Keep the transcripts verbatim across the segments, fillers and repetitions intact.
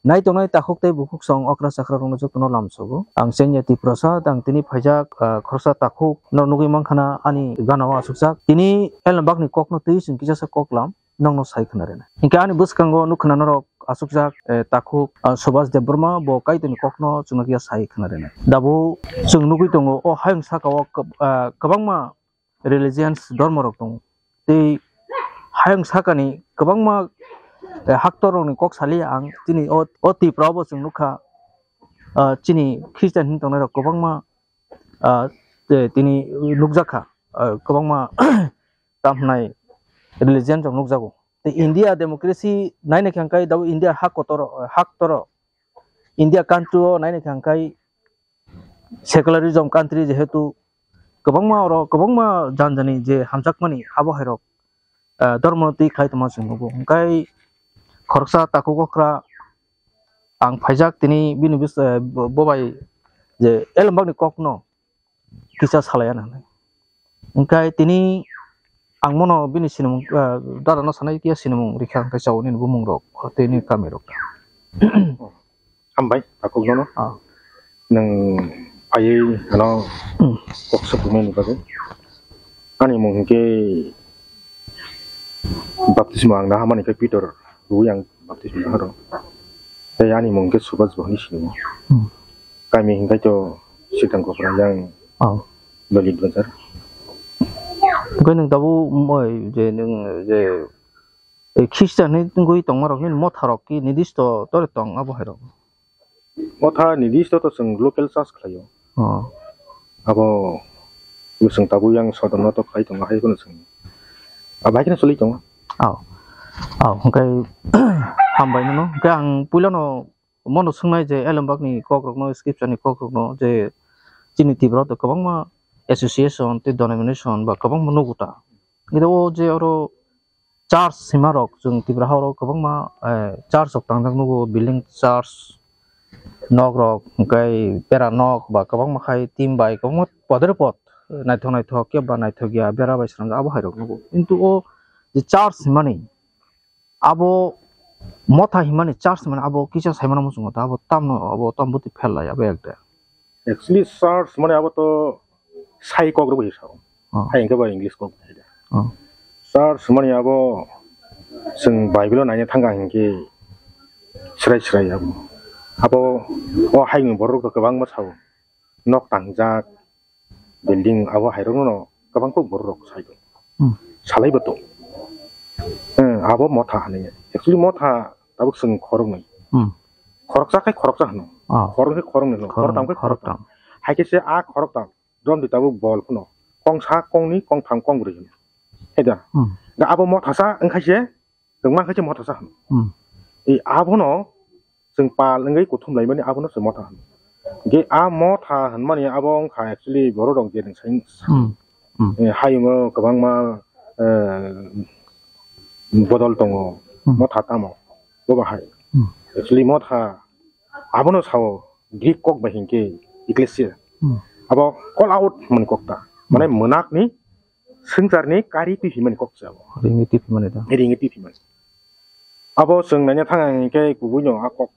Nai tongnai takhuk tei bukhuk song okra chakra rokno jotono lamsogo. Ang Chenya Tiprasa, ang tini phaijak, ah, khoroksa takhuk no nugwi mankha na ani gana o asukjak. Tini elembak ni kok no twi chwng kisa sa kok lam nokno sai khna rwnai. Hinkhe ani bwskango nukha na norok asukjak, eh, takhuk, ah, Subhas Debbarma bo Kaitorni kokno chwngno kisa sai khna rwnai. Dabo chwng nugwi tongo o hayung saka o kwb-, ah, kwbangma religions, dhormo rok tongo. Tei hayung sakani kwbangma, eh, haktor rokni kok saliya ang chini o, o Tripura o bo chwng nukha, ah, chini Christian hinwi tongnai rok kwbangma, ah, te-, tini nukjakha, ah, kwbangma tam hwnai religion rok nukjago. Tei India democracy naina khe hwnkhai dabo India hak kotor, hak toro India country o naina khe hwnkhai secularism country jehetu kwbangma oro kwbangma jan jani je hamjakmani abo hai rok, ah, dhormo twi khlai tongma chwng nugo. Hwnkhai khoroksa takhuk okra ang phaijak tini bini bwsa-, bo-, bobai je elembakni kokno kisa salai ya nang. Hingkai tini ang mono bini sinimung, ah, dada no sanai khe sinimung rikha hingkai chao nini bumung rok tei nini kami rok. Hambai, takhuk nono. Ah. Nwng phaiwi ano Hmm. kok sukmani bagwi. Ani mung hingke baptisma ang nahamani khe Pitor rwi ang baptisma nahoro. Tei ani mung hingke Subhas bo hinwi sinimo. Hmm. Kami hingkai to Sitang Kopra yang Oh. Lolit Bazar. Hingke nwng tabuk moi je nwng je, eh, Christian ni tongwi tongma rok ni motha rok ki nidisto tore tong abo hai rok. Motha nidisto to chwng local church khlaio. Oh. Abo chwng tabuk yang sodorno to khlai tongo hai phano chwng. Abo hai kheno choli tongo. Oh. Oh, hingke hambai nono. Hingke ang puilano Mono swngnai je elembakni kokrokno, scripture-ni kokrokno je chini Tripura-o to kwbangma association tei denomination ba kwbangma nugo ta. Hingke o je oro church sima rok chwng Tripura ha oro kwbangma, eh, church rok tangjak nugo, building church, nok rok, hingke pera nok ba kwbangma khai team bai kwbangma podre pod naithok naithok kebo ba naithok ya bera bai swnamjak abo hai rok nugo. Kintu o je church simani abo motha himani church himani abo kisa saimano muchungo ta abo tamno abo tam bwtwi phel lai abo ekde. Actually church mani abo to sai kok rwgwi sao. Oh. Hai hwnkhe bo English kok hai da. Oh. Church mani abo chwng Bible o naina thangkha hinkhe srai srai abo. Abo o hayung borok rok kwbangma sao. Nok tangjak, building abo hai rok no kwbang kok borok rok sai tong. Hmm. Salai bo tong. Hmm, abo motha hinwi. Actually motha tabuk chwng khoroknwi. Hmm. Khoroksa khai khoroksa hwno. Ah. Khorok khai khoroknwi hwno. Khorok-, khoroktam khai khoroktam. Khoroktam. Hai khe se a khoroktam. Jom di tabuk bol phano. Kongsa, kongni, kongtham, kongbrwi hwno. Hai da? Hmm. Da abo mothasa wngkha se, kwbangma khe se mothasa hwno. Hmm. E abono chwng pal wngwi kuthum laimani abono se motha hwno. Ge a motha hwnmani abo wngkha actually borok rok je nwng sai Hmm. Hmm. Eh, hayungo kwbangma, eh, bodol tongo, Hmm. motha tamo, bo bahai. Hmm. Actually motha abono sao Greek kok bai hinkhe ecclesia. Hmm. Abo call out hwnmani kok ta. Mane Hmm. mwnakni swngcharni kari twi himani kok se abo. Ringwi twi himani da. Ringwi twi himani. Abo chwng naina thang ang khe kubui no a kok.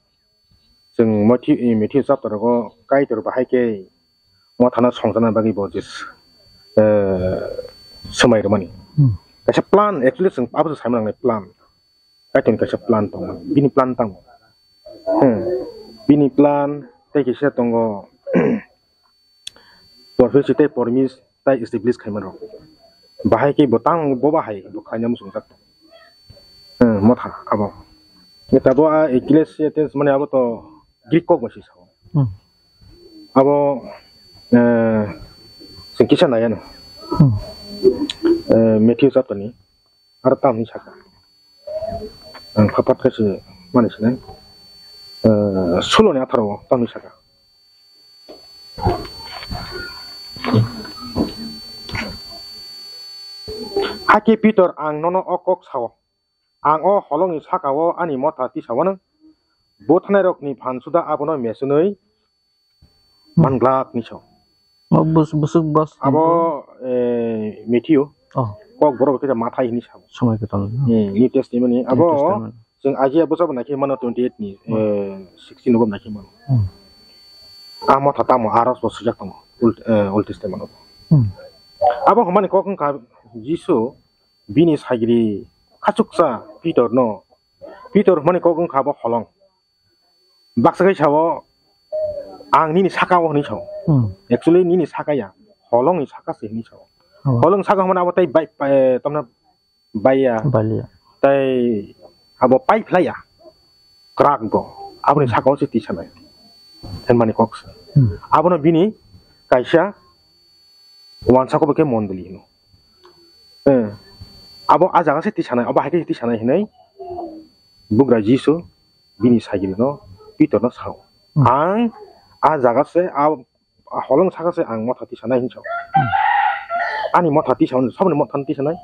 Chwng Matthew, eh, Matthew chapter rogo Kaitor bahai khe mothano songchana bagwi bo je, eh, swmai rwmani. Hmm. Kaisa plan, actually chwng abo se saimang nai plan. Kaitorni kaisa plan tongo. Bini plan tongo. Hmm. Bini plan tei kisa tongo. Prophecy tei promise tei establish khaima rok. Bahai khe bo tang bo bahai bo khaina muchung jak. Hmm, motha abo. Eta bo a ecclesia tense mane abo to Greek kok bai si sao. Hmm. Abo, eh, sing kisa naya no. Hmm. Eh, Matthew chapter ni. Aro tamni saka. Ang phapat khe se mani sinai. Eh, sulo ni atharo o tamni saka. Hakhe Pitor, ang nono o kok sao. Ang o holongni saka o ani motha tisawano. Bo thanai rokni phan suda abono mesunwi Hmm. manglak ni sao. O bus-, busuk bus Abo, eh, Matthew. Oh. Kok borok khe mathai hini sao. Somoi kwtal. Hmm, New Testament ni. New abo Testament. Chwng Isaiah bwsabo naikhe mano twenty eight ni, Hmm. eh, sixteen no bo naikhe mano. Hmm. A motha tamo aros bo swijak tongo, Old, eh, Old Testament o. Hmm. Abo hwnmani kok wngkha Jisu bini sagri khachuksa Pitor no, Pitor hwnmani kok wngkha abo holong. Baksa khe sao, "Ang nini saka o," hwnwi sao. Hmm. Actually, nini saka ya, holongni saka se hwnwi sao. Oh. Holong saka hwnmani abo tei bai, eh, tamna baiya. Baliya. Tei abo pai phlaiya. Kwrak bo. Aboni Hmm. saka o se tisanai. Hwnmani kok se. Hmm. Abono bini kaisa wansa kok bo khe mondoli hino. Eh, abo a jaga se tisanai, abo hai khe tisanai hinui bugra Jisu bini sagirino Pitorno sao, Hmm. "Ang a jaga se, a, a holong saka se ang motha tisanai," hinwi sao. Hmm. Ani motha tisa, saboni motha tisanai,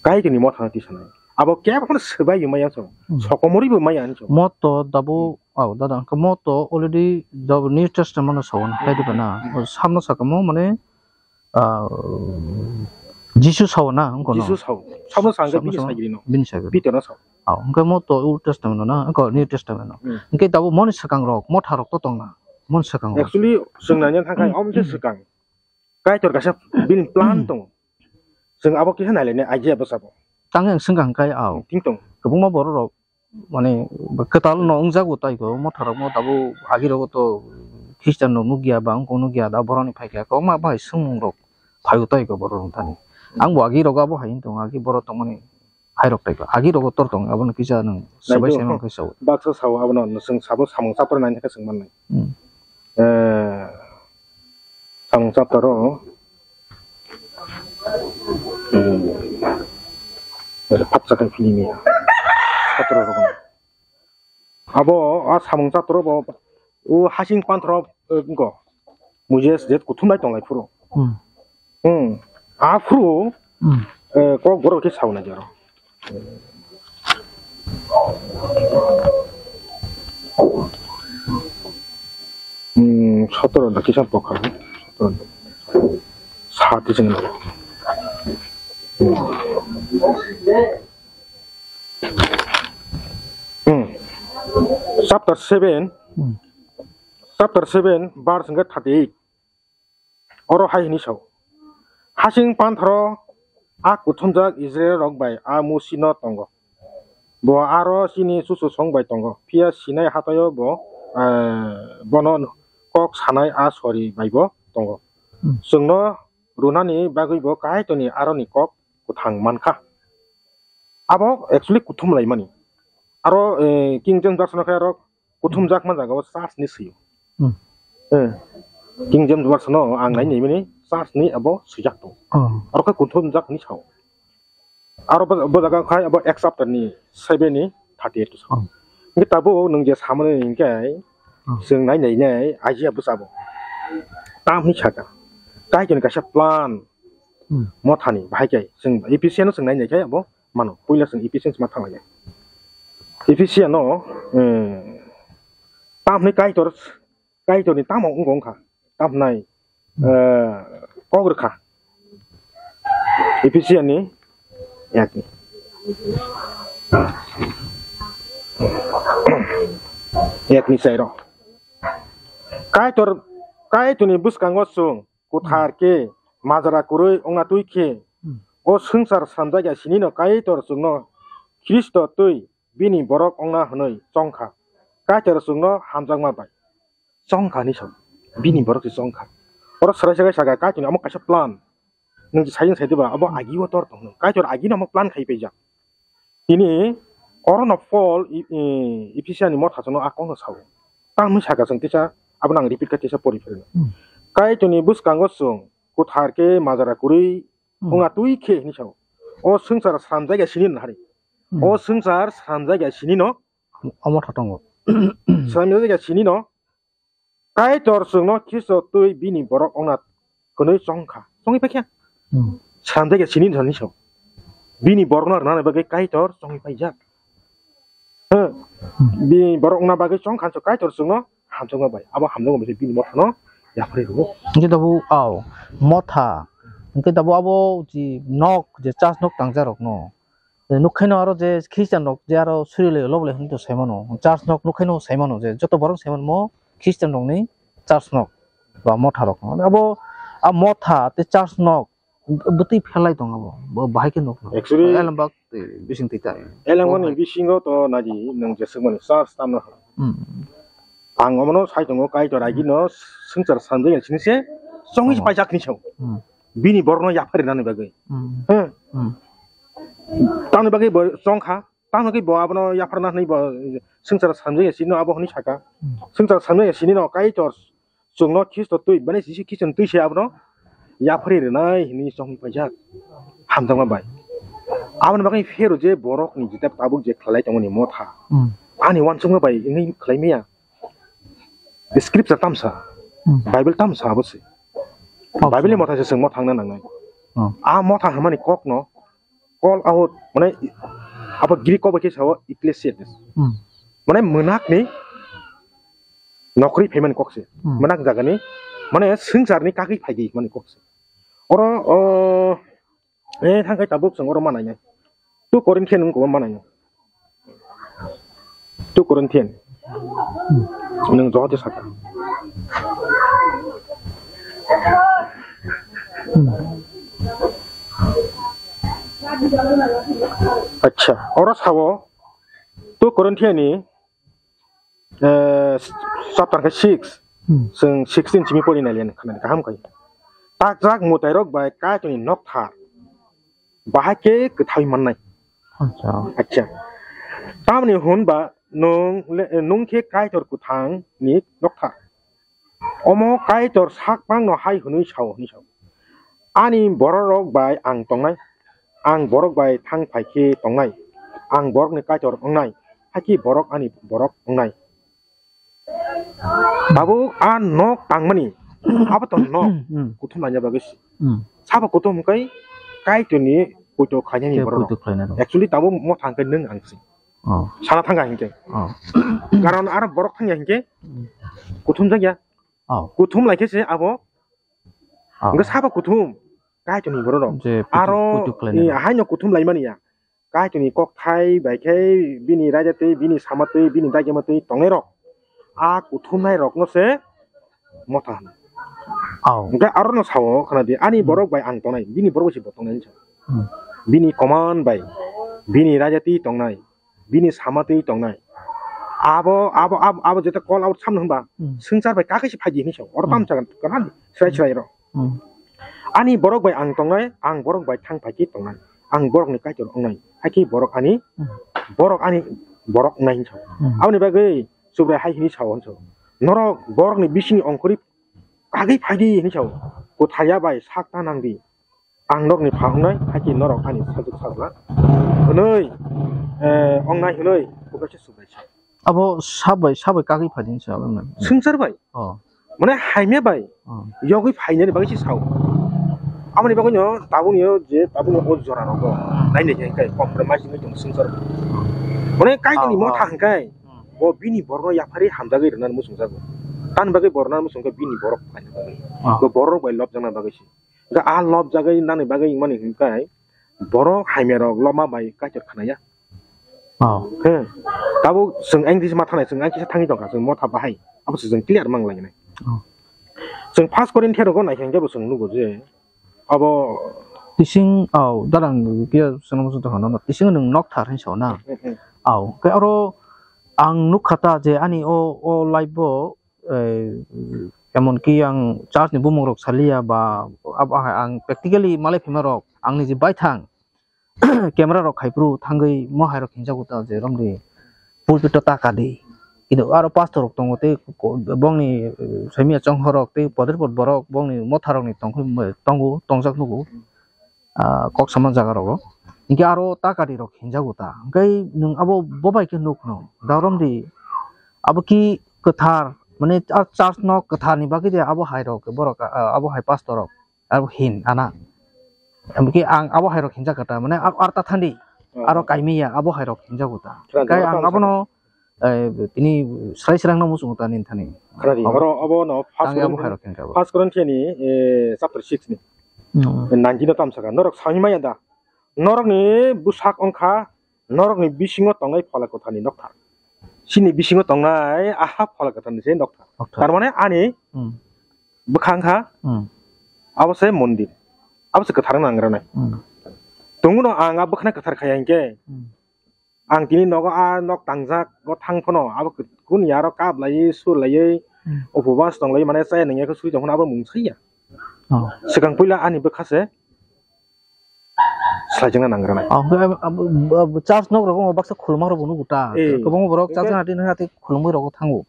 Kaitorni motha tisanai. Abo kebo phano swbai maya sao, Hmm. sokomorwi bo maya hinwi sao. Moto dabo, Hmm. oh, dada, hwnkhe moto already dabo New Testament no sao, kaitor na. Hmm. Samno sakamo mane, ah, Jisu sao na, wngkha no? Jisu sao. Sabno sa hwnkhe Sabno bini sao? sagirino. Bini sagirino. Pitorno sao. Oh, hwnkhe mo to Old Testament no na, wngkha New Testament no. Hmm. Hwnkhe tabuk moni swkang rok, motha rok to tong na. Moni swkang rok. Actually, chwng naina thangkha, Hmm. omo se swkang. Kaitor kaisa bini plan Hmm. tongo. Chwng abo kisa nailainai, Isaiah bwsabo. Tang yang swngkha hwnkhe, oh. Thing tong. Kwbangma borok rok mane kwtal no wngjago tai ko, motha rok no tabuk agi rogo to Christian rok nukya ba wngkok nukya da borok ni phaikha kwbangma bai swngmung rok phaiyo tai ko borok rok thani. Ang bo agi rogo abo hai wng tong agi borok tongmani hai rok tai ko agi rogo tor tong abono kisa nwng swbai Naidi, saimang khe sao. Baksa sao abono nwswng sabo samung chapra nai khe swng mannai. Hmm. Eh, samung chaptaro, hmm, patsa khe philimi chaptaro rok. Abo a samung chaptaro bo o hasing panthoro, eh, wngkha. Moses je kuthumnai tonglai phuru. Hmm. Hmm. Aphuru, Hmm. eh, kok borok khe sauna jaro. Hmm, sotoro da kisa pokha. Sotoro. Sati sing. Hmm. Chapter seven. Hmm. Chapter seven, verse thirty-eight. Oro hai hwnwi sao, "Hasing panthoro a kuthumjak Israilrok bai a Musino tongo. Bo aro chini chuchusong bai tongo, phiya Sinai hathaio bo, eh, bono kok sanai a sori baibo tongo. Hmm. Chwngno rwnani bagwibo Kaitorni aroni kok kwthang mankha." Abo actually kuthum laimani. Aro, eh, King James version khe aro kuthum jakma jaga o church ni swi o. Hmm. Eh, King James version o ang nai nai mani church ni abo swijak tongo. Oh. Aro khe kuthum jak ni sao. Aro bo, bo jaga khai abo Acts chapter ni seven ni thirty-eight sao. Oh. Hingke tabuk nwng je samani hingke Hmm. chwng nai nai nai Isaiah bwsabo. Tam hwnwi saka. Kaitorni kaisa plan Hmm. mothani bahai khe chwng Ephesian o chwng nai nai khe abo mano. Puila chwng Ephesians ma thanglainai. Ephesian o, eh, tam hwnwi Kaitor, Kaitorni tamo wngkha wngkha, tam hwnai, eh, kok rwkha. Ephesian ni ek ni, ek ni chairo. Kaitor, Kaitorni bwskango chwng kuthar khe majra kwrwi wngna twi khe, Hmm. o swngchar sramjakya sinino Kaitor chwngno Khristo twi bini borok wngna hwnwi chongkha. Kaitor chwngno hamjakma bai chongkha hinwi sao. Bini borok se chongkha. Oro swrai swrai saka Kaitorni omo kaisa plan. Nwng je sayung sai diba, abo agi o tor tong nw. Kaitor agi no omo plan khai paijak. Tini oro no Paul i, i, Ephesian ni motha chwngno a kokno sao. Tamo saka chwng teisa abo nang repeat kha teisa pori phirino. Hmm. Kaitorni bwskango chwng kuthar khe majra kwrwi Hmm. wngna twi khe hinwi sao. O swngchar sramjakya sini nahari. Hmm. O swngchar sramjakya sini no. Omo tha tongo. Sramjakya sini no. Kaitor chwngno Khristo twi bini borok wngna hwnwi chongkha. Chongwi paikha. Hmm. Sramjakya sini hinwi sao. Bini borokno rwnani bagwi Kaitor chongwi paijak. He, bini borok wngna bagwi chongkha hinwi Kaitor chwngno hamjakma bai. Abo hamjakma bai bini mothano yapharwi rwo. Hingke tabuk, au, motha. Hingke tabuk abo ji nok, je church nok tangjarokno. Nukhaino aro je Christian rok je aro suri lai lob lai hwnwi to sai mano. Church nok nukhaino sai mano je joto borok sai mano Christian rokni church nok ba motha rok. Abo a motha tei church nok bwtwi phelai tong abo. Bo bahai khe nuk. Actually, elembak tei bising twi ta. Elembakni bisingo to naji nwng jeswk mani church tamno. Hmm. Ang omono sai tongo, Kaitor agino swngchar sanjak ya sini se chongwi paijak ni sao. Hmm. Bini borokno yapharina ni bagwi. Hmm. He. Hmm. Tamni bagwi bo chongkha, tamni bagwi bo abono yapharna hwnwi bo swngchar sanjak ya sini abo hwnwi saka. Hmm. Swngchar sanjak ya sini no Kaitor chwngno Khristo twi, mane Jisu Khristo twi se abono yaphari rwnai hwnwi chongwi paijak hamjakma bai. Aboni bagwi phero je borokni jeta tabuk je khlai tongmani motha. Hmm. Ani uansukma bai wngwi khlai maya. Scripture tamsa, hmm, Bible tamsa abo se. Oh, Bible ni motha se chwng mothangna nangnai. Oh. A motha hwnmani kokno call out, mane abo Greek kok bai khe sao ecclesia. Hmm. Mane mwnakni nokri phaimani kok se. Hmm. Mwnakni jagani, mane swngcharni kagwi phaidi hwnmani kok se. Oro, o, Eh, thang kai tabuk chwng oro manai nai. Two Corinthian wng koma manai nai. Two Corinthian. Nwng joto saka. Acha, oro sao two Corinthian ni eh, chapter khe six, hmm, chwng sixteen simi pori nai le khna kaham khai. Takjak mwtairok bai Kaitorni nokthar bahai khe kwthai mannai. Acha. Acha. Tamni hwn ba nwng le, nwng khe Kaitor kwthangni nokthar. Omo Kaitor sak bangno hai hwnwi sao, hwnwi sao, "Ani bororok bai ang tongnai, ang borok bai thang phai khe tongnai, ang borokni Kaitor wngnai, hakhe borok ani borok wngnai." Tabuk a nok tangmani, abo to nok, hmm, kuthum laina bagwi se. Hmm. Sabo kuthum hwnkhe Kaitorni poito khlainani borok. Poito khlainai rok. Actually, tabuk motha hwnkhe nwng ang se. Oh. Sana thangkha hinkhe. Oh. Karon aro borok thangya hinkhe, hmm, kuthum jakya. Oh. Kuthum lai khe se abo. Oh. Hwnkhe sabo kuthum. Kaitorni borok rok. Je kuthum, aro kuthum khlainai rok. Haino kuthum laimani ya. Kaitorni kokthai bai khe bini raida twi, bini sama twi, bini dagima twi tongnai rok. A kuthumnai rokno se motha hwno. Oh. Hwnkhe aro no sao khna di, ani, hmm, borok bai ang tongnai, bini borok bai se bo tongnai hinwi sa. Hmm. Bini command bai, bini raida twi tongnai, bini sama twi tongnai. Abo, abo, abo, abo jeta call out samno hwnba, hmm, swngchar bai kakhe se phaidi hinwi sao. Oro, hmm, tamo sagan, kahan, srai, hmm, srai rok. Hmm. Ani borok bai ang tongnai, ang borok bai thang phai khe tongnai. Ang borokni Kaitor wngnai. Hakhe borok ani, hmm, borok ani borok wngnai hinwi sao. Hmm. Aboni bagwi Subrai hai hinwi sao hinwi sao. Norok borokni bisingni ongkhorwi kagwi phaidi hinwi sao. Kwthar ya bai sak ta nang di. Ang norokni pha wngnai, hakhe norok ani sajwk sajla hwnwi, eh, wngnai hwnwi bubaisa Subrai sa. Abo sabai, sabai kagwi phaidi hinwi sao wngnai. Swngchar bai? Oh. Mane hamya bai, oh, yogwi phainani bagwi se sao. Aboni bagwino tabukni o je tabukni o jora rogo naina hingkhe compromise wngwi tongo swngchar. Mane Kaitorni, oh, motha, oh, hingkhe, hmm, bo bini borokno yapharwi hamjagwi rwnani muchungjago. Tamni bagwi bo rwnani muchungkhe bini borok phaina bagwi. Oh. Bo borok bai lobjakna bagwi se. Hingkhe a lobjagwi nani bagwi wngmani hingkhe borok hamya rok lobma bai Kaitor khnaya. Oh. He. Tabuk chwng ang disi ma thangnai, chwng ang kisa thangwi tongkha, chwng motha bahai. Abo se chwng clear mang lainai. Oh. Chwng First Corinthian rogo naikhe hwnkhe bo chwng nugo je abo tising, oh, darang khe chwngno muchung tongkha nono tising nwng nokthar hinwi sao na. Hmm, hmm, hmm. Oh, khe aro ang nukha ta je ani o, o life bo, eh, emonki ang church ni bumung rok saliya ba, abo hai ang practically malai phima rok ang niji baithang camera rok khai phuru thangwi mo hai rok hinjago ta je romdi pulpit o ta kadi. Kintu aro pastor rok tongo tei ko-, bongni, eh, soimya chonghor rok tei poder pot borok bongni motha rok ni tongkhwi tongo, tongjak nugo, ah, kok sama jaga rogo. Hinkhe aro ta kadi rok hinjago ta. Hinkhe nwng abo bo bai khe nuk no da romdi abo ki kwthar mane a church no kwthar ni bagwi de abo hai rok borok, ah, abo hai pastor rok. Abo hin ana. Amki ang abo hai rok hinjak kata, mane ar, ar ta thandi. Oh. Aro kaimi ya, abo hai rok hinjak kata. Khna di, kai oro ang tamo abono, eh, tini srai srai no muchung ta nin thani. Khna di, abo, oro abo no ang first abo hai rok hinjak. First Corinthian ni, eh, chapter six ni. Hmm. Nangino tam saka. Norok sami maya da. Norokni bwsak wngkha norokni bisingo tongnai Phola Kwtharni nokthar. Chini bisingo tongnai aha Phola Kwtharni se nokthar. Nokthar. Tar mane ani Hmm. bwkha wngkha Hmm. abo se mondir. Abo se kwthar wngna nangranai. Hmm. Tongmano ang a bwkhano kwthar khaiya hinkhe Hmm. ang tini nogo a nok tangjak o thang phano abo kuni aro kap laiwi sur laiwi Hmm. upobas tong laiwi mane chaya nangya khe suri tong phano abo mung saiya. Oh. Swkang puila ani bwkha se Swlaijakna nangranai. Ah, hwnkhe abo, abo, abo church nok rogo baksa khulumma rok bo nugo ta. Eh, kwbangma borok hwnkhe church gana tini hati khulumwi rogo thango.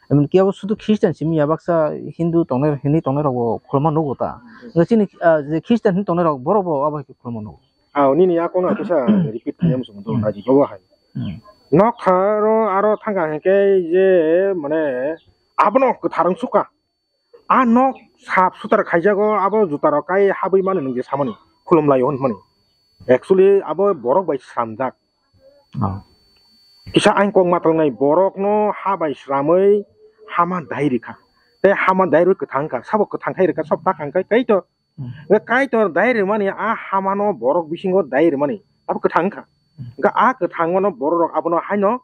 Emon ki abo sudu Christian simi ya baksa Hindu tongnai, Hindi tongnai rok bo khulumma nugo ta. Hwnkhe chini, ah, je Christian hin tongnai rok borok bo abo hai khe khulumma nugo. Ah, nini a kono kisa repeat khaina muchung do, Hmm. naji bobo hai. Hmm. Nok tharo aro thangka hwnkhe je mane abono kwthar wng sukha. A nok sap sutar khaijago, abo juta rok kai habwi mano nwng je samani, khulum laio hwnmani. Actually, abo borok bai sramjak. Oh. Kisa ain kok matalnai borokno ha bai sramwi hama dai rikha. Tei hama dai rwi kwthang kha, sabo kwthang khai rikha, sabo ta khang khai Kaitor. Hmm. Kaitor dai rwmani a hamano borok bisingo dai rwmani, abo kwthang kha. Hmm. Hwnkhe a kwthang mano borok rok abono haino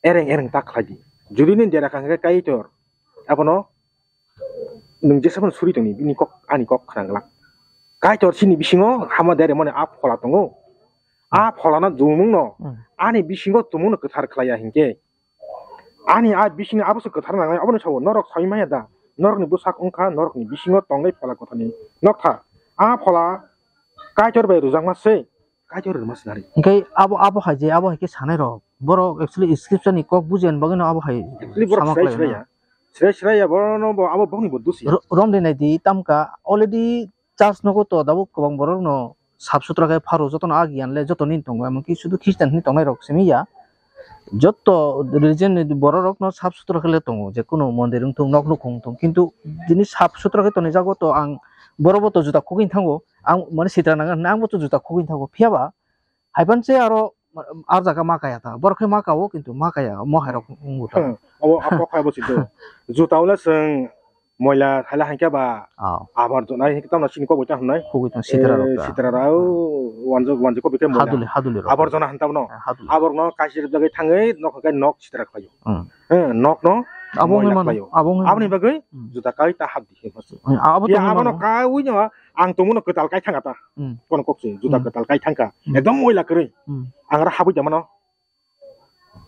ereng ereng ta khlai di. Jodi nini dera kha hwnkhe Kaitor, abono nwng jesa phano suri tongdi, bini kok, ani kok khna glak. Kaitor chini bisingo hama dai rwmani a phola tongo. A pholano tumungno Hmm. ani bisingo tumungno kwthar khlai ya hinkhe, ani a bisingni abo se kwthar nangnai, abono sao, norok sai maya da? Norokni bwsak wngkha norokni bisingo tongnai Phola Kwtharni nokthar. A phola Kaitor bai rwjakma se, Kaitor rwma se nari. Hwnkhe abo, abo hai je, abo hai khe sanai rok. Borok actually scripture ni kok bujiani bagwi no abo hai Actually, borok sama sirai khlai sirai no. Ya. Sirai sirai ya, borok no bo, abo bokni bo dusi. Ro-, rom de nai di, tamka already church nogo to dabo kwbang borok no sap sutra khe pharo, joto no a giyan le joto ni tongo, emon ki sudu Christian ni tongnai rok simi ya. Jotto religion ni borok rok no sap sutra khe le tongo, je kunu mondir wng thung, nok nukhung wng thung, kintu tini sap sutra khe tonwi jago to ang borok bo to juta khugwi thango, ang mane sitra nang ang bo to juta khugwi thango, phiya ba hai phan se aro ar jaga ma kaya ta, borok khe ma kao kintu ma kaya, mo hai rok wng bo ta. Hmm, abo, abo kok hai bo sito. Juta wngla chwng moila thaila hwnkhe ba Oh. abar jona hwnkhe tamo chini kok bai ta hwnai. Khugwi tong sitra rok Eh, ta. Sitra rok, wanjak, wanjak kok bai khe moila. Haduli, haduli rok. Abar jona hwn tamo no. Eh, haduli. Abar no kaisa rwjagwi thangwi nok hwnkhe nok sitra khlaio. Hmm. Eh, nok no Abo wngwi moila mano, khlaio. Abo wngwi Aboni mano. Bagwi Hmm. juta kai ta hap di khe hwnkhe. Hmm, abo Ya tongwi abono mano. Kaui no ang tongmano kwtal kai thangkha ta. Hmm. Kono kok se juta Hmm. Kwtal kai thangkha. Hmm. Ekdom moila kwrwi. Hmm. Ang aro habwi tongmano.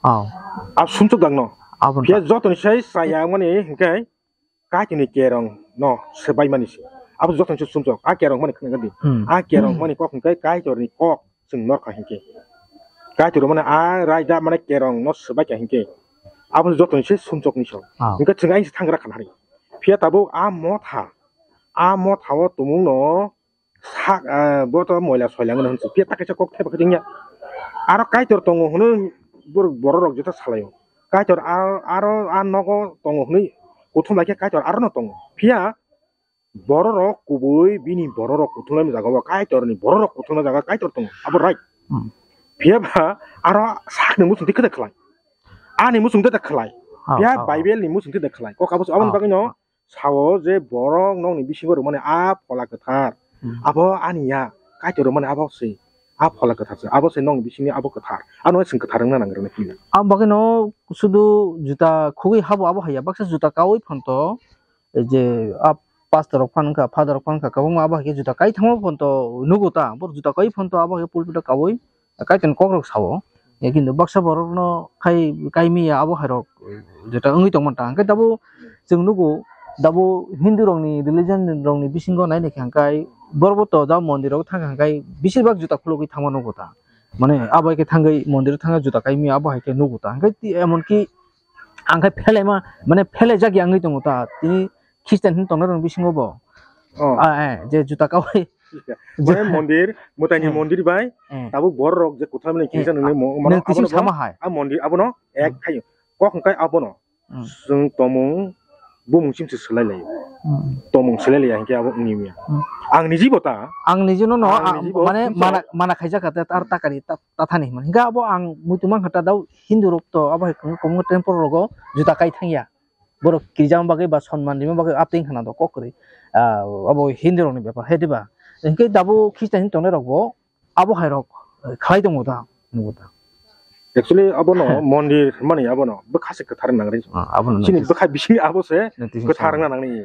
Oh. A sumsok dang no. Abo Phiya ta. Jotoni sai saya mani hwnkhe Kaitorni kerong no swbaimani se. Abo jotono se sumsok. A kerong mani khna di. Hmm. A kerong mani kok hwnkhe Kaitorni kok chwng norkha hwnkhe. Kaitor mani a raida mani kerong no swbaikha hwnkhe. Abo jotono se sumsokni so. Ah. Hwnkhe chwng aini se thangra khanari. Phiya tabuk a motha. A motha o tumung no sak, ah, bo to moila soilangno hwnse. Phiya ta kaisa kok thaiba khe ya. Aro Kaitor tongo hwnwi borok, borok rok jeta salaio. Kaitor aro, aro a nogo tongo hwnwi kuthum lai khe Kaitor aro no tongo. Phiya borok rok kubui bini borok rok kuthumlaima jaga o Kaitor ni borok rok kuthumlaima jaga Kaitor tongo. Abo right. Hmm. Phiya ba aro sakni muchung twi khe da khlai. Ani muchung twi da khlai. Oh, Phiya oh, oh. Bible ni muchung twi da khlai. Kok abo, aboni Oh, bagwi no oh. Sao je borok nokni bisingo rwmani a phola kwthar, Hmm. Abo ani ya, Kaitor rwmani abo se, a phola kwthar se, abo se nokni bisingni abo kwthar, ano chwng kwthar wngna nang rwna kisa. Ang bagwi no sudu juta khugwi habo abo haiya, baksa juta kaui phonto, je a pastor rok phan wngkha, father rok phan wngkha, kwbangma abo hai khe juta kai thangma phonto nugo ta, borok juta kai phonto abo hai khe pulpit o kaui. Kaitorni kokrok sao. Ya, kintu baksa borokno khai, kai miya abo hairok jeta wngwi tongmanta. Hwnkhe tabuk chwng nugo, tabuk Hindu rokni religion rokni bisingo nainai khe hwnkhe borok bo to da mondir rogo thangkha hwnkhe bisir bak juta khulugwi thangma nugo ta. Mane abo hai khe thangwi mondir thangwi juta kai miya abo hai khe nugo ta. Hwnkhe ti-, emon ki ang khai phelaima, mane phelaijak ya wngwi tongo ta. Tini Christian hin tongnai rokni bisingo bo. Oh. Ah, eh, je juta kaui. Mane mondir, mwtaini Eh. Mondir bai, Eh. Tabuk borok rok je kwthar mani Eh, kisa nungni ah, mo-, mano nung kising abono sama bo, hai. A mondir abono ek Hmm. khayo. Kok hwnkhe abono Hmm. chwng tomung bumung chimse swlai laio. Hmm. Tomung swlai laiya hwnkhe abo wngya. Hmm. Ang niji bo ta. Ang niji no no, Ang ah, niji bo mane chwng mana, mana khaijak kha ta, ar takari ta, ta thani hwnmani. Hwnkhe abo ang muitu mankha ta dau Hindu rok to abo hai kwbangma temple rogo juta kai thangya. Borok kirijama bagwi ba sonman rima bagwi apting khana do kok kwrwi. Ah, abo Hindu rokni bepar, he diba? Hwnkhe tabuk Christian hin tongnai rok bo abo hai rok, eh, khlai tongo da, nugo da. Actually, abono mondir mani abono bwkha se kwthar nang ri. Ah, abono chini notice. Bwkha bising abo se notice kwthar sa. Nang nang ni.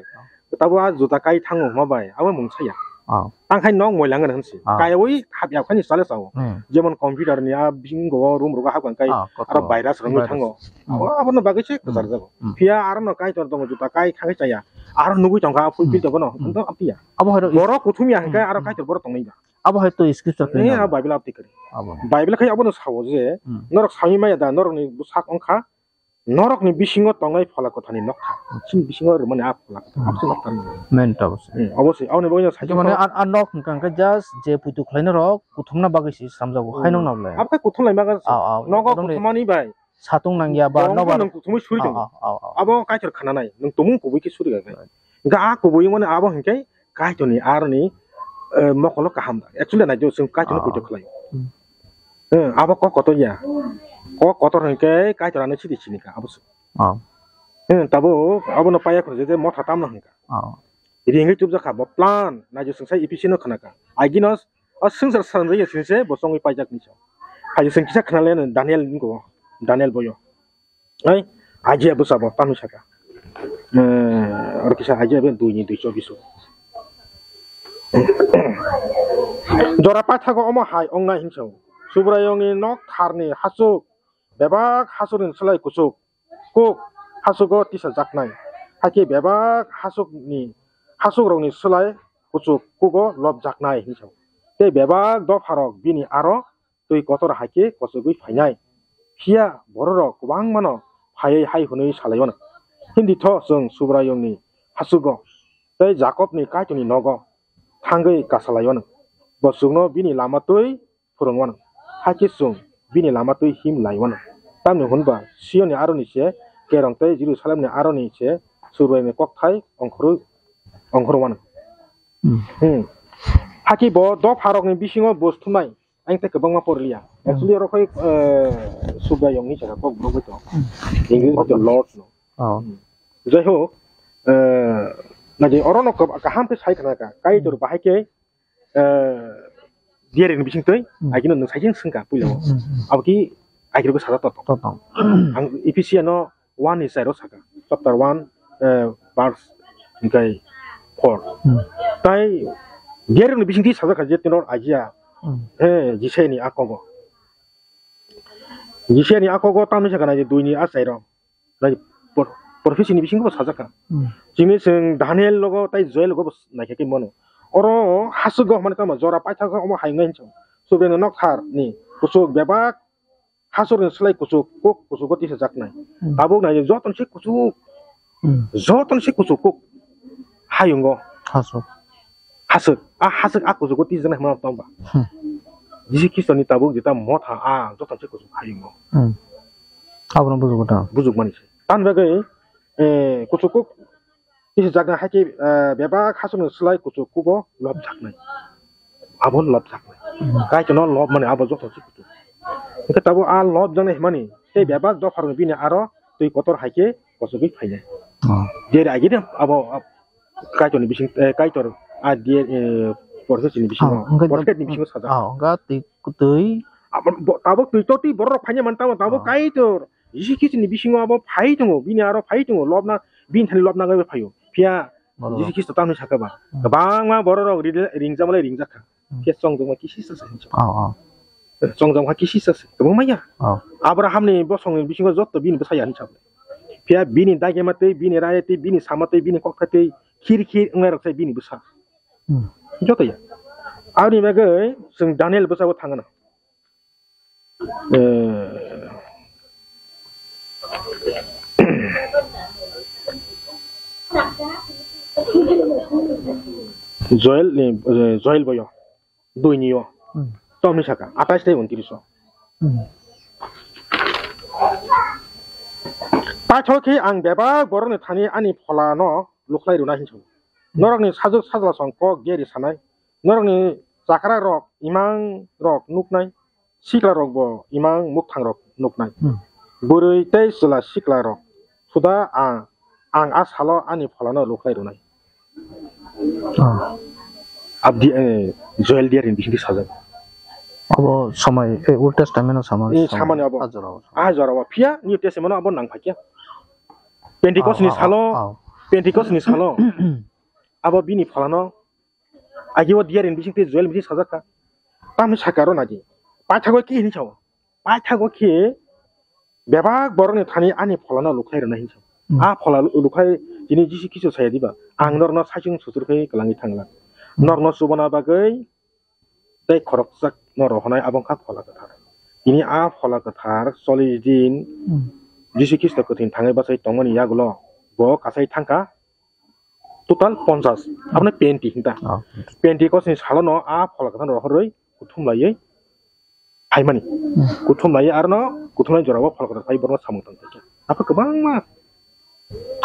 Tabo a juta kai thango ma bai, abo mung saya. Ah. Ang khai nok moila ngan hansi. Ah. Kai oi hap ya khani sale sao. Hmm. Jemon computer ni a bising go room rogo hap kan kai. Ah, kotor. Aro virus rong virus. Thango. Hmm. Abo abono bagwi se kwthar jago. Hmm. Phiya aro no kai tor tongo juta kai khai chaya. Aro nugui tongkha full Hmm. Field tongo no. Hmm. Ento apia. Abo hai rok borok kuthum ya hingkai Hmm. Aro Hmm. Kai tor borok tongni ba. Abo hai to scripture Eh, khe a Bible abdi kari. Abo. Bible khai abono sao je, Hmm. Norok sami maya da, norok ni bwsak wngkha, norok ni bisingo tongnai phola kwthani nokha. Hmm. Chini bisingo rwmani a phola kwthani Hmm. abse nokha. Main to abose. Hmm, obose, aboni bagwi no Hwnkhe mane saichung a, a nok hwnkha hwnkhe just je puitu khlaina rok kuthumna bagwi se slamjago, Hmm. Hai nokna le. Abo khai kuthum lai maga se. Ah, ah, Nogo ekdom le kuthumani bai. Satung nangya ba Bongbo nobar. Nwng kuthumui suri Ah, tongo. Ah, ah, ah. Abo Kaitor khananai, nwng tumung kubui khe suri tongo. Right. Hwnkhe a kubui mani abo hwnkhe Kaitorni aroni, eh, mokolo kaham da. Actually, naidi chwng Kaitorno Ah. Poito khlai. Hmm. Eh, abo kok kotor ya. Kok kotor hwnkhe Kaitor ano sidi sini ka, abo se. Ah. Eh, tabo abono paya khoro je motha tamno hwnkha. Ah. Ringwi tubjak kha bo plan, naidi chwng sai Ephesiano khna kha. Aginos, o swngchar sanjaya sini se bo chongwi paijak ni sa. Hai chwng kisa khna le Daniel ni go, Daniel boyo. Ai, aji abo sabo tamni saka. Eh, oro kisa aji abo dui ni dui chobbiso. Jora paithago omo hai wngnai hinsa. Subraiyungni nok tharni hasuk, bebak hasukni slai kuchuk, kuk hasugo tisajaknai. Hakhe bebak hasukni, hasukrokni slai kuchuk kugo lobjaknai hinsa. Tei bebak dopharok bini aro twi kotor hai khe kochogwi phainai. Phiya bororok kwbangmano phaiwi hai hwnwi salai-o, "Himdi tho chwng Subraiyungni hasugo tei Jakobni Kaitorni nogo thangwi kasalai-o. Bo chwngno bini lama twi phwrwng-o, hakhe chwng bini lama twi him lai-o. Tamni hwn ba Siyonni aroni se kerong tei Jerusalemni aroni se Subraiyungni kokthai ongkhorwi, ongkhorwi-o." Hmm. Hmm. Hakhe bo dopharokni bisingo bus thumnai. Ang tei kwbangma porliya. Hmm. Actually, oro khai, eh, Subraiyungni jaga kok bwrwi to. Hmm. English to Lord no. Oh. Hmm. Jai ho, eh, naji oro no kab-, kaham khe sai khna kha. Kaitor Hmm. bahai khe, eh, diaring bising twi, Hmm. agino nwng sai jeng swngkha puila. Hmm, hmm, hmm. Abo ki agiro sajak to. To, to. Ang Ephesiano one ni side o saka, chapter one, eh, verse hingkai four. Hmm. Tai gereng ni bising ti sajak kha je tenor agia, Hmm. eh, Jisai ni akogo. Jisai ni akogo tamni saka na je dui ni a side o. Nai por-, prophecy ni bising bo sajak kha. Hmm. Chini seng Daniel logo tai Joel logo bo naikha ke mano. Oro hasugo mane tamo jora paitha kha omo hai ngai hinso. Subeni nok thar ni kusuk bebak Hasukni slai kuchuk kuk, kuchugo tisajaknai. Hmm. Tabuk nai jotono se kuchuk. Hmm. Jotono se kuchuk kuk. Hayungo. Hasuk. Hasuk. A hasuk a kuchugo tisajaknai hwnma tong ba. Hmm. Jisu Khristoni tabuk jeta motha a jotono se kuchuk hayungo. Hmm. Abono bujugo ta. Bujukmani se. Tamni bagwi, eh, kuchuk kuk Tisa jakna hai khe, eh, bebak hasukni slai kuchuk kugo lobjaknai. Abo lobjaknai. Hmm. Kaitorno lobmani abo joto se kuchuk. Hwnkhe tabuk a lobjaknai hwnmani tei bebak dopharokni bini aro twi kotor hai khe kochogwi phainai. Oh. Deri agini abo, ab-, Kaitorni bising, eh, Kaitor a di, eh, porkhe chini bisingo, oh, hwnkhe porkhe ni bisingo sajak. Oh, hwnkhe twi, twi. Abo bo-, tabuk twi to twi borok phainai man tamo tabuk oh. Kaitor. Jisu Khristoni bisingo abo phai tongo, bini aro phai tongo, lobna, bini thani lobna gaibo phaio. Phiya borok. Jisu Khristo tamni saka ba. Hmm. Kwbangma bororok ri-, ringjakma lai ringjak kha. Hmm. Phiya chongjongma kisi sa sa hinwi sa. Oh, oh. Chongjongma kisi sa se, kwbangma ya. Oh. Abrahamni bosongni bisingo jotto bini bwsa ya hinwi sa. Phiya bini dagema tei, bini raya tei, bini sama tei, bini kokthai tei, khir khir wngnairok sai bini bwsa. Hmm. Joto ya. Aboni bagwi chwng Daniel bwsabo thangano. Eh, Joel ni, eh, Joel boyo, dui ni o. Hmm. Tomni saka, atais tei untris o. Hmm. Paithor khe ang bebak borokni thani ani pholano lukhlai rwna hinwi sano. Hmm. Norokni sajwk sajlasong kok geri sanai, norokni chakra rok imang rok nuknai, sikla rok bo imang mukthang rok nuknai. Hmm. Bwrwi tei chwla sikla rok suda ang, ang a salo ani pholano lukhlai rwnai. Oh. Abdi, eh, Joel diarini bisingtwi sajak. Abo samai, eh, Old Testament o samai, eh, samai, samani abo. A jora o. A jora o. Phiya New Testament o abo nang phai khe. Pentecost ni salo, Pentecost ni salo. Abo bini pholano. Agi o diari ni bising tei Joel bising sajak kha. Tamni saka ro nagi. Paithago ki hinwi sao. Paithago khe bebak borokni thani ani pholano lukhai rwna hinwi sao. Hmm. A phola lukhai tini Jisu Khristo saya diba, "Ang norno saichung suchur khe kwlangwi thangla. Norno chubana bagwi tei khorokchak no rohonai abo wngkha phola kwthar." Tini a phola kwthar chollish din, hmm, Jisu Khristo kwthwini thangwi bachai tongmani yagulo bo kasai thangkha. Total ponchas. Abono Penti hinta. Oh. Pentecost ni salono a phola kwthar rohorwi kuthum laiwi phaimani. Hmm. Kuthum laiwi arono kuthumnai jorao phola kwthar phai borokno samung tang kha. Apha kwbangma,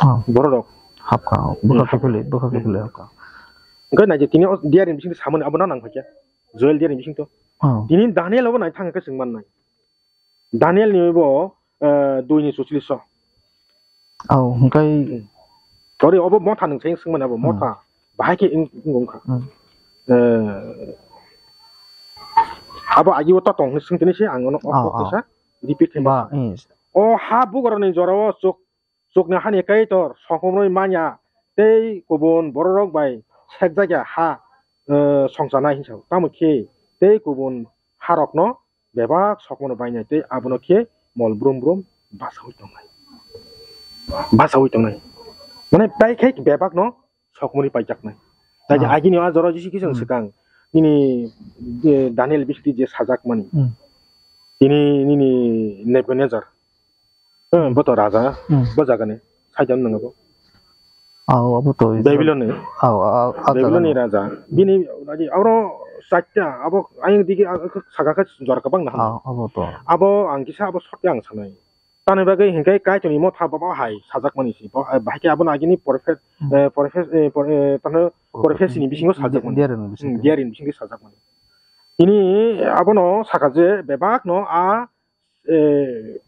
oh, bororok hapkha, bwkha, hmm, kiphilwi, bwkha, hmm, kiphilwi hapkha. Hwnkhe naidi tini o diari ni bisingtwi samani abono nang phaikha. Joel diari ni bisingtwi. Oh. Tini Daniel obo nai thang khe chwng mannai. Daniel ni bo, eh, dui ni chuchlis o. Au, hwnkhe. Hmm. Tori obo motha nwng sai swngmani abo, hmm, motha. Bahai khe wng-, wng-, wngkha. Hmm. Eh, abo agi o to tong hwnwi swng tini se ang ono, oh, oh, oh, kisa repeat khe ba, motha. Hmm. O ha bugrani jorao chuk Chukni hani Kaitor sokomorwi manya tei kubun bororok bai sekjakya ha, eh, songchanai hinsa. Tamo khe tei kubun harokno bebak sokomorno bainai tei abono khe mol brum brum bachaui tongnai. Bachaui tongnai. Mane, tai khe bebakno sokomorwi paijaknai. Tai, ah, agini o jora Jisu Khristo, hmm, swkang nini, eh, Daniel bisingtwi je sajakmani. Hmm. Tini nini Nebukadnezar. Hmm, bo to raja, hmm, bo jagani, saijak nang bo. Aw, abo to Israel. Babilon ni. Aw, aw, aw, Babilon ni raja. Bini, adi, aro sakya, abo ayang digi, ah, saka khe jora kwbang na. Aw, abo to. Abo ang kisa abo sotya ang sanai. Tani bagwi hinkai Kaitorni motha bo hai sajak mani si. Bo, eh, bahai khe abo nagini prophet, hmm, eh, prophet, eh, pro-, eh, tano prophet ni bisingo sajak mani. Diari ni bisingo. Hmm, diari ni bisingo sajak mani. Ini abono saka je bebak no a eh,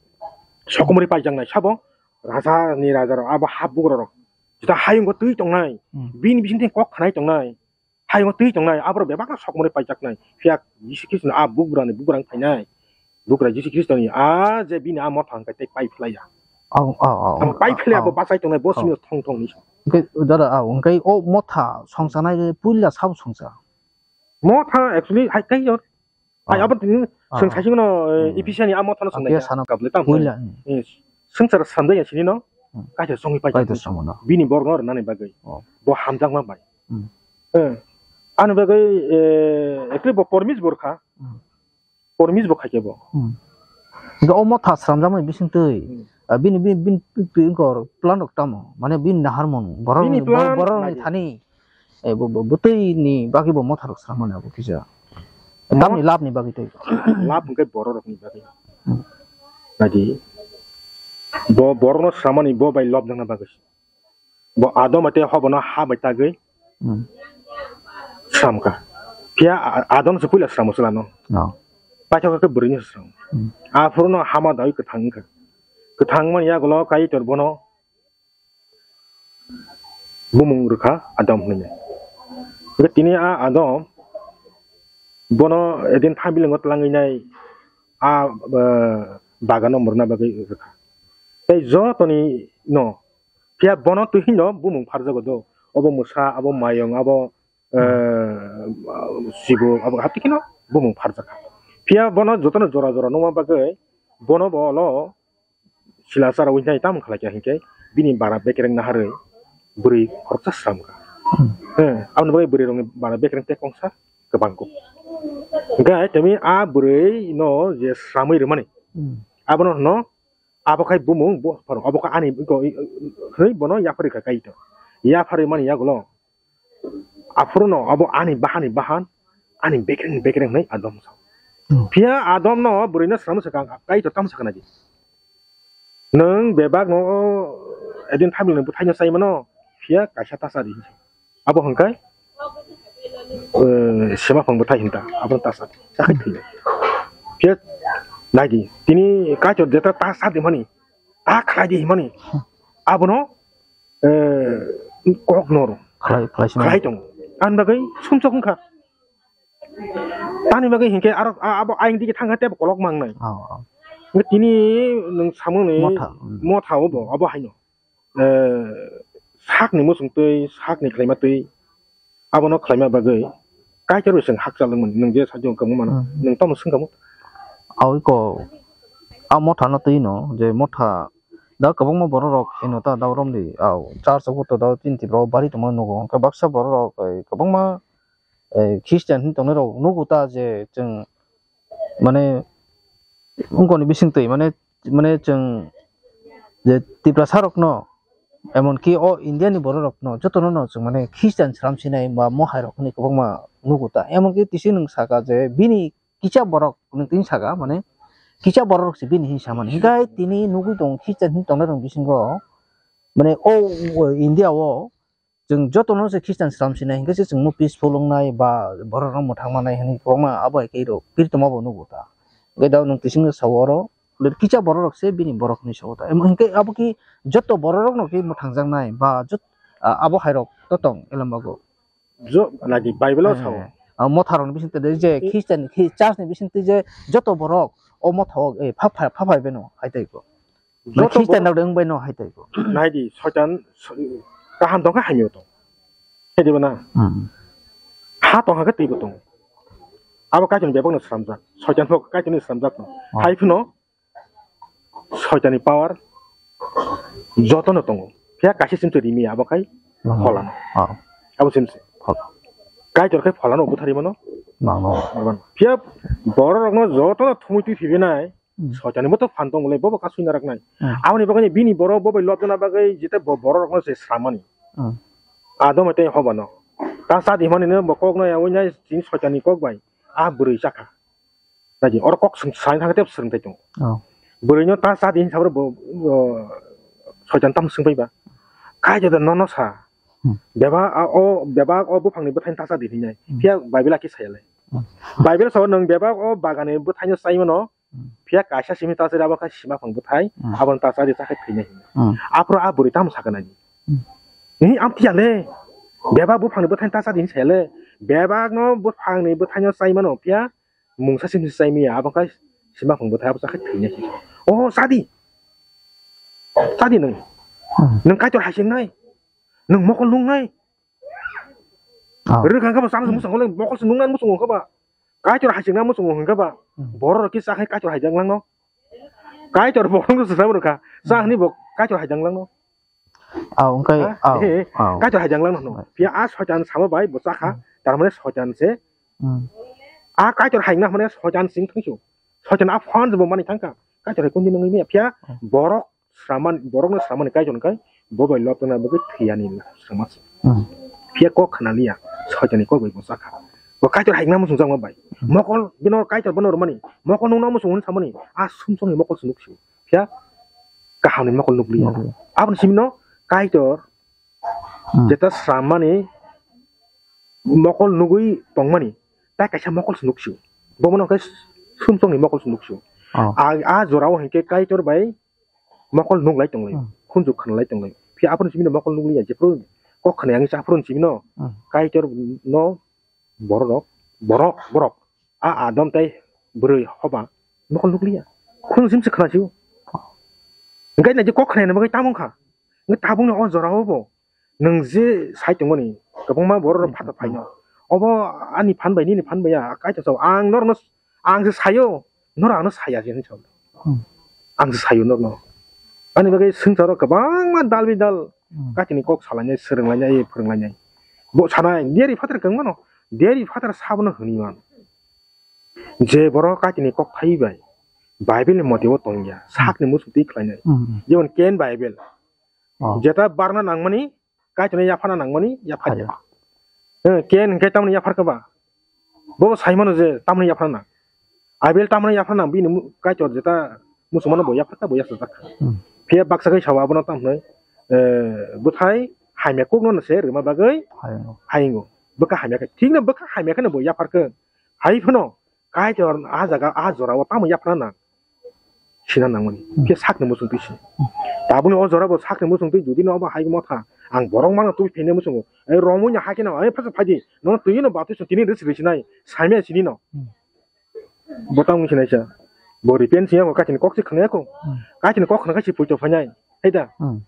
sokomorwi paijaknai sabo, raja ni raja rok, abo ha bugra rok, jeta hayungo twi tongnai, hmm, bini bisingtwi kok khanai tongnai, hayungo twi tongnai, aborok bebakno sokomorwi paijaknai. Phiya Jisu Khristo ni a bugrani bugrang phainai, bugra Jisu Khristo ni a je bini a motha hwnkhe tei pai phlaiya. Au, au, au. Ang pai phlaiya, au, bo bachai tongnai, bo, au, simi thong thong ni. Hwnkhe dada, au, hwnkhe o motha songchanai puila sabo songcha? Motha actually hai kai jor. Hai, ah, abo tini, ah, chwng saisingno, eh, hmm, Ephesiani amo thano, ah, swngnai kha. Sana kabule tamo puila, hmm. Eh, swngchar samjak ya sini no, hmm, kaisa songwi pai. Pai to songwi no. Bini borokno rwnani bagwi. Oh. Bo hamjakma bai. Hmm. Eh, ani bagwi, eh, ekli bo pormis borkha. Hmm. Pormis bo khaikhe bo. Hmm. Ga omo tha sramjakmani bisingtwi. Hmm. Ah, bini, bini, bini, bini, bini kor plan rok tamo? Mane bini naharmung, borok bini ni, plan borok ni nai. Thani. Eh, bo, bo, bwtwi ni bagwi bo motha rok sramani abo kisa. Mo-, tamni lab ni bagwi tei. Lab hwnkhe borok rok ni bagwi. Hmm. Nadi. Bo borok no sramani bo bai lob nangna bagwi. Bo Adam tei Hoba no ha bai tagwi, hmm, sramkha. Phiya A-, Adam se puila sramo chwla no. No. Paithak khe bwrwi no sramo. Hmm. Aphuru no hama dawi kwthang wngkha. Kwthang mani yagulo Kaitor bono bumung rwkha Adam hwnwi. Hwnkhe tini a Adam bono edin thambilingo twlangwi nai a, eh, bagano murna bagwi rwkha. Tei jotoni no phiya bono twi hino bumung pharjago do. Obo mwsa, abo mayung, abo, eh, sibo, abo hati kheno bumung pharjakha. Phiya bono jotono jora jora nukma bagwi bono bo olo sila chara wi nai tamo khlai kha hinkhe bini bara bekereng naharwi bwrwi khoroksa sramkha. Hmm. Eh, aboni bagwi bwrwi rokni bara bekereng tei kongsa kwbang kuk. Hinkhe temi a bwrwi no je sramwi rwmani, hmm, abono hwno abo khai bumung bo pharo, abo khe ani hwnwi bono yapharwi kha Kaitor. Yapharwi mani yagulo Aphuru no abo ani bahani bahan, ani bekereng bekereng hwnwi Adam sa. Hmm. Phiya Adam no bwrwi no swnam swkang, Kaitor tamo sakha nai di. Nwng bebak no edin thamil ni bwthai no sai mano, phiya kaisa ta cha di. Abo hwnkhai, eh, sema phang bwthai hinta, abo ta cha di. Chakhai thwi. Phiya nai di, tini Kaitor jeta ta cha di mani, ta khlai di himani. Abono eh, kok noro khlai, khlai sima. Khlai tongo. Ani bagwi sumsok wngkha. Tani bagwi hinkhe aro a-, abo ayang digi thangkha tebo kolok mangnai. Oh, oh. Hinkhe tini nwng samungni Motha, mm. Motha obo, abo haino. Eh, sakni muchung twi, sakni khlaima twi, abono khlaima bagwi Kaitor bai chwng hakchal wngmani, nwng je sajwk wngkha mano, hmm, nwng tamo swngkha mo? Awiko, a Motha no twi no, je Motha da kwbangma borok rok eno ta da romdi, aw, church o to da tin tibro bari tongma nugo, hwnkhe baksa borok rok, eh, kwbangma, eh, Christian hin tongnai rok nugo ta je chwng, mane, wngkoni bisingtwi, mane, mane chwng je Tiprasa rokno, emonki o India ni borok rokno jotono no chwng mane Christian sram sinai ba mohai rok hinwi kwbangma nugo ta. Emonki tisi nwng saka je bini kisa borok nwng tini saka, mane kisa borok rok se bini hin samani. Hinkhe tini nugwi tongo Christian hin tongnai rok bisingo, mane o, o India o chwng jotono se Christian sram sinai hinkhe se chwngno peaceful wngnai ba borok rok mwthang manai hinwi kwbangma abo hai khe rok pir tongma bo nugo ta. Hinkhe da nwng twi singno sao oro kisa borok rok se bini borok hinwi sao ta. Emo hinkhe abo khe joto borok rok no khe mwthang jaknai ba jot-, a-, abo hai rok to tong elem bago. Jo, nadi Bible o sao. Eh, ah, Motha rok ni bising twi je Christian, Church ni bising twi je joto borok o Motha o, eh, pha, pha, pha phai beno hai tai ko. Joto Christian borok rok wng bai no hai tai ko. Nai di, Soitan, so-, kaham tong kha hamya tong. Hai di ba na? Hmm. Ha tong kha twi bo tong. Abo Kaitor ni bebak no slamjak. Soitan bo Kaitor ni slamjak no. Oh. Hai phano Soitan ni power joto no tongo. Phiya kaisa sim twi rimi abo kai Hmm. Phola no. Oh. Abo sim se. Phola. Kaitor kai phola no buthari mano. Mano. Phiya borok rok no joto no thumui twi phibi nai. Hmm. Soitan ni bo to phan tong le, bobo kasui narak nai. Hmm. Aboni bagwi bini borok bo bai lobjana bagwi jete bo-, borok rokno se sramani. Hmm. Adom tei Hoba no. Ta sa di hwnmani no bo kok no yaui nai chini Soitan ni kok bai. A bwrwi chakha. Nai di, oro kok swng, sai thang tep swrwng tai tongo. Oh. Bwrwi no ta sa di hinsa bo, o, Soitan tam swng pai ba. Kaitor da nono sa. Hmm. Bebak a, o, bebak o buphang ni bwthai ta sa di hinai. Hmm. Phiya Bible a khe saya le. Hmm. Bible sao nwng bebak o bagan ni bwthai no sai mano. Hmm. Phiya kaisa simi ta chwrai abo khe sima phang bwthai, hmm, abo ta chari chakhe thwinai hinwi. Hmm. Aphuru a bwrwi tamo sakha nai. Hmm. Ni amtwi ya le. Bebak buphang ni bwthai ta chadi hinwi saya le. Bebak no buphang ni bwthai no chai mano phiya mungsa simi chai maya abo khe sima phang bwthai abo chakhe thwinai hinwi. Oh, chadi. Chadi nwng. Hmm. Nwng Kaitor hai sing nai. Nwng mokol nung nai. Oh. Rwkha khe bo chana muchung le mokol se nungna muchung khe ba. Kaitor hai singna muchung hwnkhe ba. Hmm. Borok rok kisa khai Kaitor hai jang langno. Kaitor borok se chana rwkha. Sa hwnwi bo Kaitor hai jang langno. Oh, wngkha, ha? Oh, eh, eh, oh. Kaitor hai jang langno hwno. Phiya a Soitan sama bai bo chakha. Hmm. Tar mane Soitan se. Hmm. A Kaitor hai wngna mane Soitan sing thangsu. Soitan a phone bo mani thangkha. Kaitor hai kundi nungwi maya. Phiya hmm, borok sraman, borokno sramani Kaitor hwnkhe bo bai lobjana bagwi thwiyani srama se. Hmm. Phiya kok khna liya, Soitanni kok bai bo chakha. Bo Kaitor hai wngna muchungjakma bai. Hmm. Mokol bino Kaitor bono rwmani, mokol nungno muchung hwn samani, a sumsokni mokol se nuksio. Phiya kahamni mokol nukliya. Nukliya. Aboni simino Kaitor hmm, jeta sramani mokol nugwi tongmani, tai kaisa mokol se nuksio. Bo mano khe sumsokni mokol se nuksio. Oh. A, a jorao hinkhe Kaitor bai mokol nuklai tonglai, hmm, khunju khanlai tonglai. Phiya aphuru simi mokol nukliya, jephuru kok khna yang sa aphuru simi no, hmm, Kaitor no borok, borok, borok. A Adam tai bwrwi Hoba mokol nukliya. Khunju sim se khna sio. Hinkhe nai je kok khna ni bagwi tamo wngkha. Hinkhe tabukni o jorao bo nwng je sai tongmani, kwbangma borok rok phatha phaino. Obo ani phan bai, nini phan bai ya, Kaitor sao, ang norokno, ang se sayo, norok ano saya se hinwi sao. Hmm. Ang se sayo norokno. Ani bagwi swngcharo kwbangma dal bidal, hmm, Kaitorni kok salainai, swrwnglainai, phwrwnglainai. Bo sanai, diari phataro kwbangmano, diari phataro sabono hwnwi man. Je borok Kaitorni kok phai bai, Bible ni mote o tongya, hmm, sakni muchung twi khlainai. Hmm. Jemon Cain Bible. Oh. Jeta barna nangmani, Kaitorno yaphana nangmani, yapharya. Ayo. Eh, Cain hwnkhe tamoni yapharkha ba? Bobo saimano je tamoni yaphana nang. Abel tamoni yaphana nang, bini mu-, Kaitor jeta muchungmano bo yapharkha, bo yachajak kha. Hmm. Phiya baksa khai sao abono tamhinwi, eh, bwthai hamya kokno se rwma bagwi hayungo. Hayungo. Bwkha hamya khe, thikno bwkha hamya kheno bo yapharkha. Hai phano, Kaitor a jaga, a jorao tamo yaphana nang? Sina nangmani. Hmm. Khe sakni muchung twi se. Hmm. Tabukni o jorabo sakni muchung twi jodi no obo hai motha. Ang borok mano twi phene muchungo. Ei romwi no hai kheno, ei phasa phaidi. Nono twi no batwi song tini risi risi nai. Saimya sini no. Hmm. Bo tamo wngkhe naisa. Bo repent siyang kaichini kok se khwnaya kho. Hmm. Kaichini kok khna khe se poito phainai. Hai da? Hmm.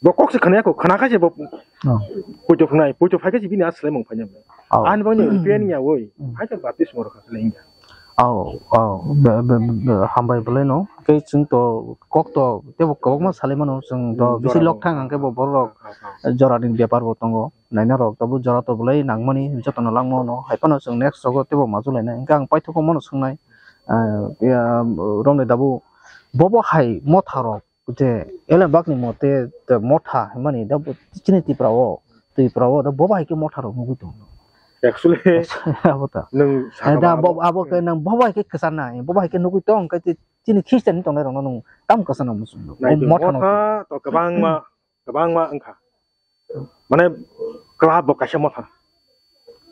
Bo kok se khwnaya kho, khna khe se bo Oh. poito phnai, poito phai khe se bini a swlaimung phainai. Oh. Ani bagwi repent ya oi. Hmm. Hai khe baptisma rwkha khe lengya. Oh, oh, be, be, be, hambai belai no. Khe chwng to kok to tebo kwbangma salai mano, chwng to Hmm, bisi jora lok bo. Thang hwnkhe bo borok Ah, ah. Jora ni bepar bo tongo. Naina rok tabuk jora to belai nangmani jotono langma no. Hai phano chwng next rogo tebo majulai nai. Hwnkhe ang paithago mano swngnai. Ah, ya, romni dabu bobo hai motha rok je Elembak ni mote motha hwnmani da chini Tripura o, Tripura o da bobo hai khe motha rok nugui tongo. Actually, abo ta. Nwng Eh, da sakha bo, abo khe nang bobo hai khe kwchana, bobo hai khe nugui tong khe chini Christian ni tongnai rok no nwng tam kwchana muchung. Nai tong, motha no motha to kwbangma, kwbangma wngkha. Mane, club bo kaisa motha.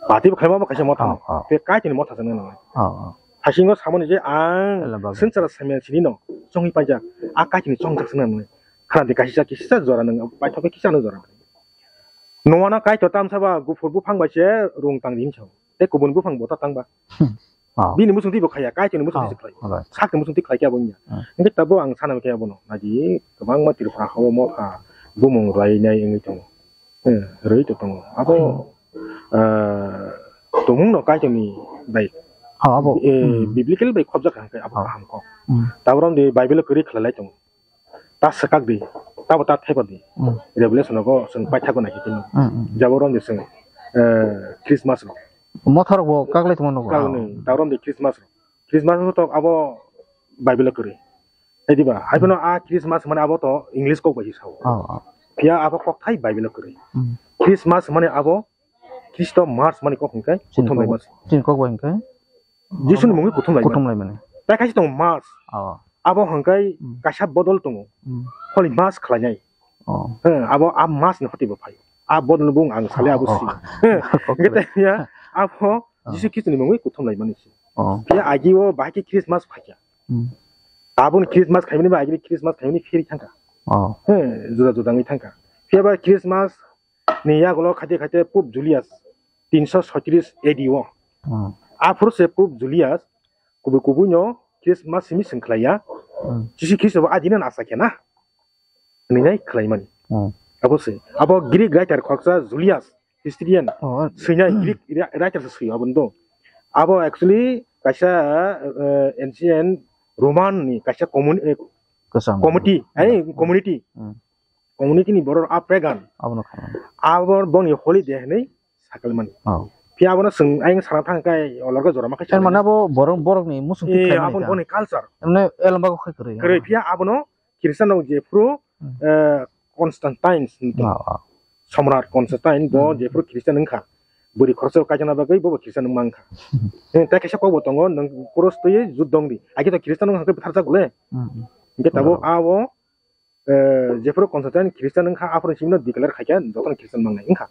Party bo khlaima bo kaisa motha. Oh, oh. Tei kaitorni motha se nang nang. Oh, oh. Hasingo samani je ang Elembak. Swngchara samya sini no chongwi paijak. A kaitorni chongjak se nang nang. Khana di kaisa kisa jora nang paithok kisa no jora. Nowana kaitor tamsa ba guphur buphang bai se rung tang rim sao. Tei kubun buphang bo ta tang ba. Hmm. Oh. Bini muchung twi bo khaiya, kaitorni muchung twi Oh, se khlai. Right. Sakni muchung twi khlai khe abo wngya. Hmm. Hingke tabuk ang sana khe abono, naidi kwbangma Tripura hao motha bumung rwlainai wngwi tongo. Eh, rwui to tongo. Abo, Hmm. eh, tongmung no kaitorni bai, Oh, abo. Eh, Hmm. Biblical bai khobjak hwnkhe abo Oh. kaham kok. Hmm. Tabuk romdi Bible o kwrwi khlailai tongo. Ta swkak di, tabo ta thaipa di. Hmm. Revelation nogo chwng paithago naikhe tini. Hmm, hmm. Jabo romdi chwng, eh, Christmas rok. Motha rok bo kaklai tongma nogo. Kaklai, ta romdi Christmas rok. Christmas rok to abo Bible o kwrwi. Hai diba? Hai phano a Christmas mane abo to English kok bai sao. Oh, oh. Phiya abo kok thai Bible o kwrwi. Hmm. Christmas mane abo Christmas mane kok hwnkhe Chini kuthum bai kok, mas. Chini kok bai hwnkhe? Jisuni mungwi kuthum lai mani. Kuthum lai mani. Tai kaisa tongo mas. Oh. Abo hwnkhe Hmm. kaisa bodol tongo. Hmm. Holy mas khlainai. Oh. He, abo a mas ni hoti bo phai. A bodol bung ang sale abo Oh, oh. Si. He, hwnkhe tai ya, abo Oh. Jisu Khristoni mungwi kuthum lai mani si. Oh. Ya agi o bahai khe Christmas phaikya. Hmm. Tabuk ni Christmas khaimani ba agi ni Christmas khaimani phiri thangkha. Oh. He, juda juda wngwi thangkha. Phiya ba Christmas ni yagulo khaite khaite Pope Julius tinsho soitris A D o. Hmm. Aphuru se Pope Julius kubui kubui no Christmas simi swng khlaiya. Hmm. Jisu Khristo bo adino nasa khe na. Hwnwi nai khlaimani. Hmm. Abo se. Abo Greek writer khoroksa Julius, historian, Oh, swinai Greek wri-, writer se swi abo ndo. Abo actually kaisa, eh, ancient Roman ni kaisa commun-, eh, Kwcham. Committee, eh, Hmm. Community. Hmm. Community ni borok a pagan. Abono khaimani. Abo boni holy day hinwi sakal mani. Oh. Phiya abono chwng ayang sana thang kai olorgo jora ma khe Tar mane abo borok, borok ni muchung Eh, twi khlaimani abo ka. Boni culture. Emne elembak khai kwrwi. Kwrwi phiya abono Christian rok jephru, Hmm. eh, Constantine ni Oh, oh. Samrat Constantine bo Hmm. Jephru Christian wngkha. Bwrwi khoroksa kaijana bagwi bo bo Christian wngma wngkha. Eh, tei kaisa kokbo tongo, nwng cross twiwi jut dong di. Age to Christian wngkha khe bwtharjak le. Hmm, hmm. Hingke tabuk Oh. abo eh, jephuru Constantine Christian wngkha, aphuru simi no declare khaikha, jotono Christian mangnai wngkha.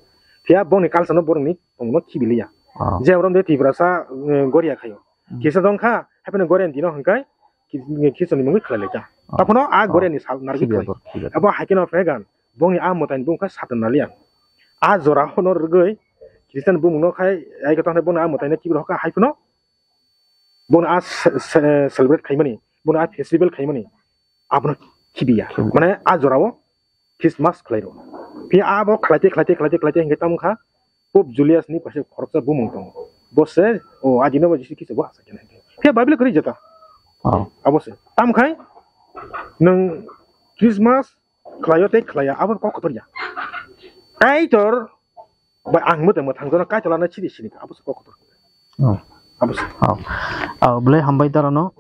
Phiya bongni culture no borokni tongno khibiliya. Oh. Je orom de Tiprasa, eh, goria khaio. Hmm. Christian wngkha, hapheno goria ni dino hwnkhe, Khri-, Christian ni mungwi khlai laikha. Oh. Aphano a Oh. Goria ni sal narwgwi Khibiya khlai. Bor, khibiya. Abo haikhe no phaikha, bongni a mwtai ni bumung kha Saturnalia. A jora hono rwgwi, Christian bumung no khai, ai khe tongthai bongni a mwtai no khibir hokha, haiphano Bono a ce-, ce-, celebrate khaimani, bono a festival khaimani, abono khibiya. Khibiya. Mane a jorao Christmas khlairo. Phiya abo khlaite, khlaite, khlaite, khlaite hingke tamo kha, Pope Julius ni kaisa khoroksa bumung tongo. Bo se, o, adino bo Jisu Khristo bo asa khe nai. Phiya Bible kwrwi jeta. Oh. Abo se. Tamo khai, nwng Christmas khlaio tei khlaiya, abo kok kotor ya. Kaitor bai ang mwtai mwthang jono Kaitor lana chini sini kha, abo se kok kotor. Oh. Abo se. Oh. Oh, belai hambai darano,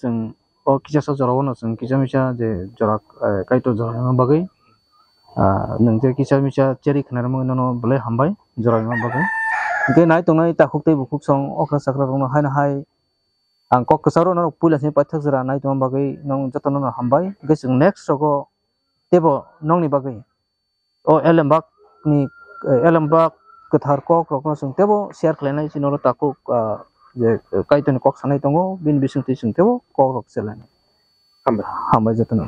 chwng o kisa sa jorao no chwng kisa misa je jora, eh, Kaitor jora bagwi, ah, nwng je kisa misa cheri khna rwmani nono belai hambai jora bagwi. Hingke nai tongnai takhuk tei bukhuk song okra chakra rokno haino hai ang kok kwcharo norok puila sini paithak jora nai tongma bagwi nong jotono no hambai. Hingke chwng next rogo teibo nongni bagwi o elembak ni, eh, elembak kwthar kok rokno chwng teibo share khlainai chini oro takhuk, ah, je, eh, Kaitorni kok sanai tongo, bini bisingtwi chwng teibo kok rok se lainai. Hambai. Hambai jotono.